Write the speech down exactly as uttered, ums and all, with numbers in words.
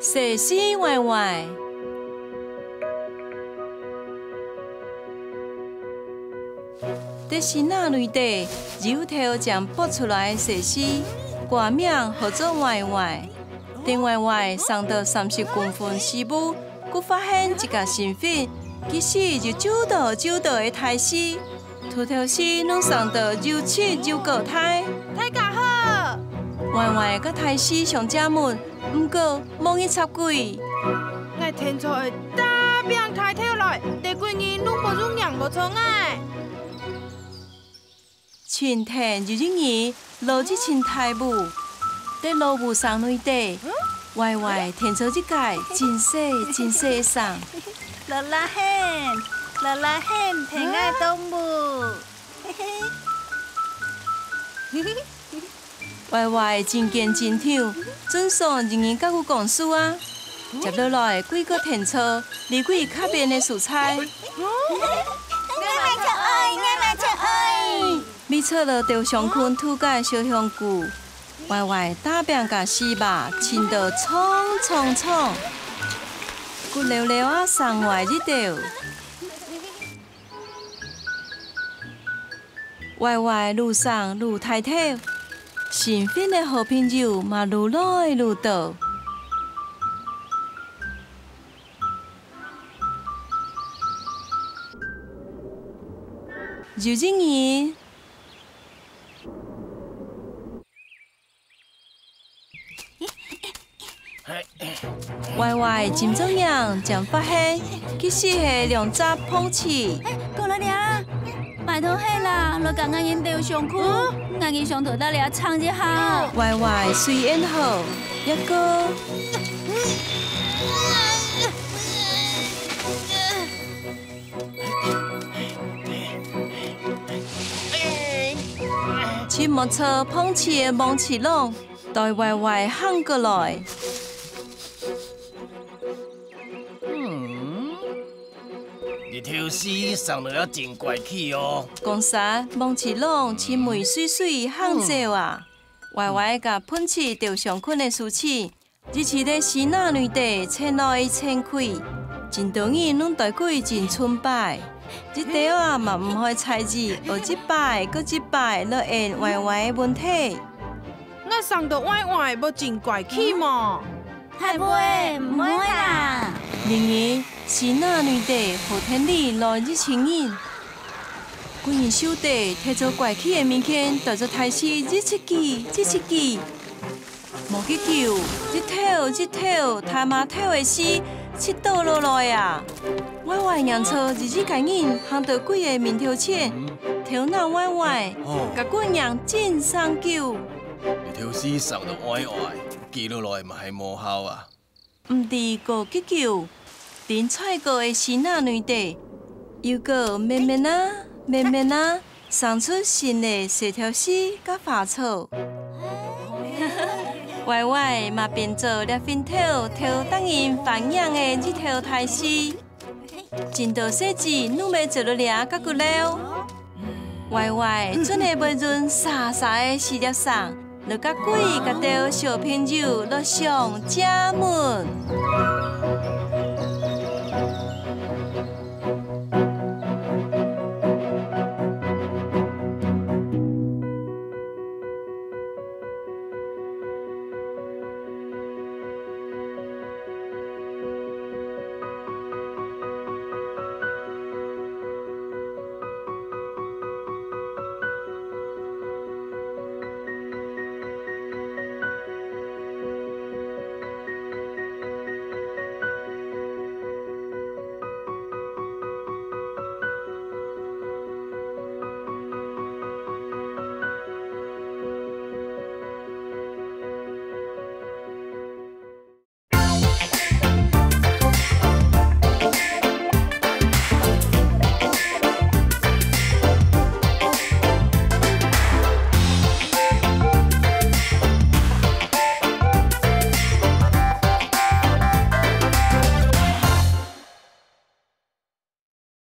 細絲歪歪。在新仔內底，有頭正剝出來細絲，掛名號做歪歪。等歪歪生到三十公分時務， 佢發現一個新伙，其實有就多就多个大絲，頭頭絲攏生到又直又高大。大家好！歪歪佮大絲相借問，毋過無人插佢。𠊎天初會打拚大頭來，得幾日攏無有人無睬𠊎。 盡天有一日，落一陣大雨，在落雨傘內底，歪歪跈著一個真細真細个傘。落啦很，落啦很，陪𠊎兜舞。嘿嘿。歪歪真堅真暢，準爽有人佮佢講事啊！接落來，佢閣跈著，離開較遠个所在。 𠊎嘛就愛，𠊎嘛就愛。尾坐落稻香坤渡个小香菇，歪歪打拚共絲嫲纏到長長長，佢溜溜仔生歪一兜。歪歪愈生愈大兜，新伙个好朋友嘛愈來愈多。 有一日，歪歪斟著飲，正發現，其實係兩隻膨鼠。過來這啦！拜託你啦，來佮𠊎兜相共，𠊎兜想在這裡囥一下。歪歪隨緣好，一個 尋無著膨鼠个網鼠狼，對歪歪行過來。嗯，這頭絲生到也真怪氣哦。講煞，網鼠狼就尾隨隨行走啊。歪歪共膨鼠丟相共个事情， 一直在新仔內底傳來傳去，真多人攏對佢真崇拜。一兜仔嘛毋會在意，學一擺閣一擺來應歪歪个問題。𠊎生到歪歪，無真怪氣無？會毋會？毋會啦。然而，新仔內底好天裡來一群人， 歸人手底提著怪氣个物件，對著大絲一直挼，一直挼。無幾久，一頭一頭大嫲頭个絲就倒落來啊！歪歪䀴著一隻个人行到佢个面頭前，頭那歪歪，哦。共佢䀴真生久。這頭絲生到歪歪，挼落來嘛係無效啊！ 毋知過幾久，頂在過个新仔內底，又過綿綿仔、綿綿仔，生出新个細條絲佮花草。歪歪嘛變做這片土頭得人歡迎个一頭大絲。 真多細子攏會走落來佮佢尞。歪歪準係會用沙沙个四粒星，來佮佢佮兜小朋友來相借問。